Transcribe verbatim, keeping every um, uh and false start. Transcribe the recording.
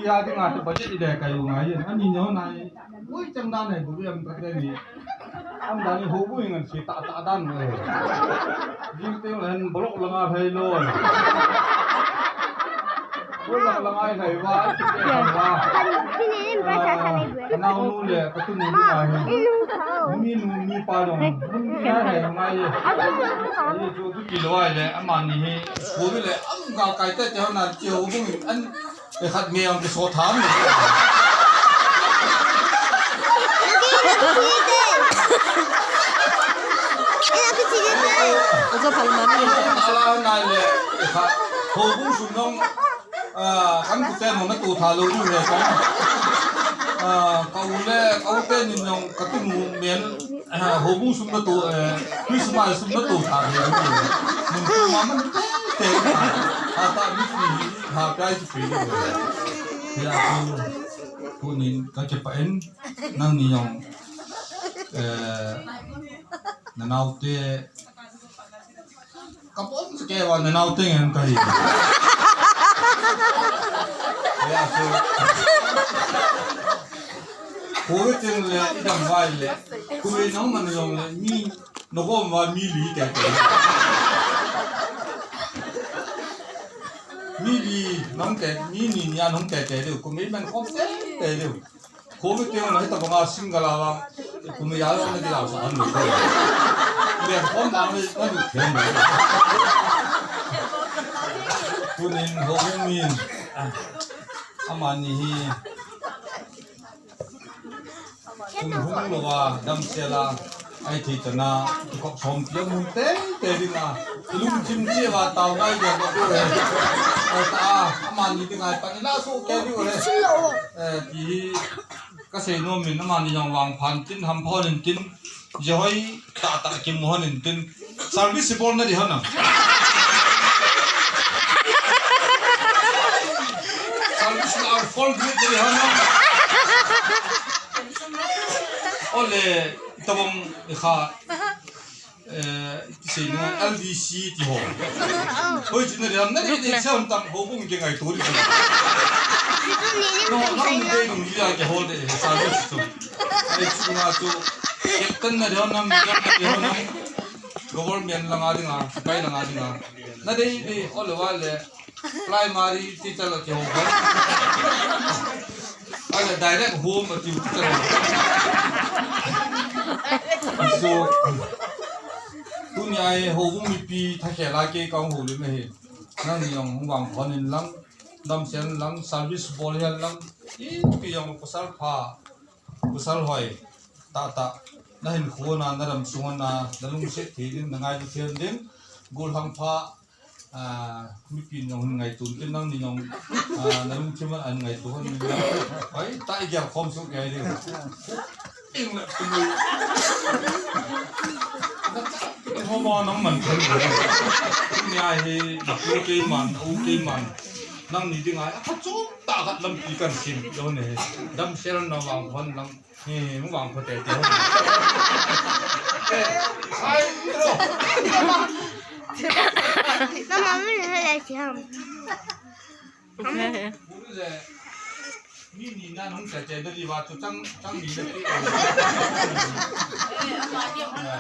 Ya, ding a te budget i de kai u ngai yin. Ani nyo nai. Ui, chang dan nai bu yam ta te ni. Am dan ni ho bu yin an si ta ta dan nai. Jing te hen block la nga thai lo. Block la nga thai wa. Kan kini in ba sa sa ni. Ka nau nu le, ka tu nu ni ngai. Ni nu ni pa dong. Ni ngai ngai. Ni chu tu ki lo ai le, ama ni hi. Ho bu le, am ga kai te te ho na chi ho bu an. E khat me ang kiso tham ni. Ajo phalma ni. Ala nai le, e khat. Ho bu sum nong, ah, kan ku te nong na tu tha lo ni le kan. Ah, ka u le, ka u te ni nong ka tu nu men. Ah, ho bu sum na tu, eh, Christmas sum na tu tha ni. Mun tu ma man te te. Ah, ta mi ni ha kai tu pe ni. Ya tu, tu ni ka ke pa en, nang ni yong, eh, na nau te, ka pon ke wa na nau te ngen ka hi. Ya tu. Ko ke ting le, i dam vai le. Ko me nong man yong le, mi Nogom va mi li te te. Mi li nong te, mi ni nia nong te te diu, ko mi men kom te te diu. Ko mi te na hita banga single a va, ko mi ya na di la sa an lo te. Mi kom na mi na di te mi. Ko ni ho mi. Ama ni hi. Kum hung lou a, damsel a, ai thei chana, kop som pia mun te, te ding a, lungthim che va tao ngai dia ko ko he. Ai ta a, ama ni ding ai pa ni la so ke di ko he. Eh, ti hi, ka sei nom in ama ni jong vangphan tin, hampha hon in tin, Jehoi tah tah kimu hon in tin. Service bol na di hon am? Service la full grade di hon am? Ole, tabang kha, eh, sei na L D C ti ho. Hoi, chuna di hon, na di di sa hon tam ho bung ke ngai tu di. No, no, ni dei dung dia ke ho de, service tu. Ai, chuna tu. Captain na di hon am, medium na di hon am. Government langa dinga, sipai langa dinga. Na dei dei, ole vale, primary teacher la ke ho. Ale direct home ati teacher. So, tunia hi ho bung mipi tha khela ke kong ho le me hi. Nang ni jong vangphan in lang, damsel lang, service bol hian lang, ipi jong pasal pha. Pasal hoi, tah tah, na hinkho na, na dam sung na, na lungset thei ding, na ngailu thei ding, gollhang pha, ah, mipi nong hin ngaito tin nang ni nong, ah, na lungthim a ngaito hon ni. Hoi, ta i gel khom su ke ding. Ing le pulu. Ho mo nong man thei. Ni ai hi, na pu kei man, u kei man. Nang ni ding ai, a chu ta khat lampi kan sim, lo ne. Damsel na vangphan lang. He, mu vangpha te te. Eh, ai, ro. Mama, mi le le siam. Ni ni na nong te te de li va tu chang, chang ni le.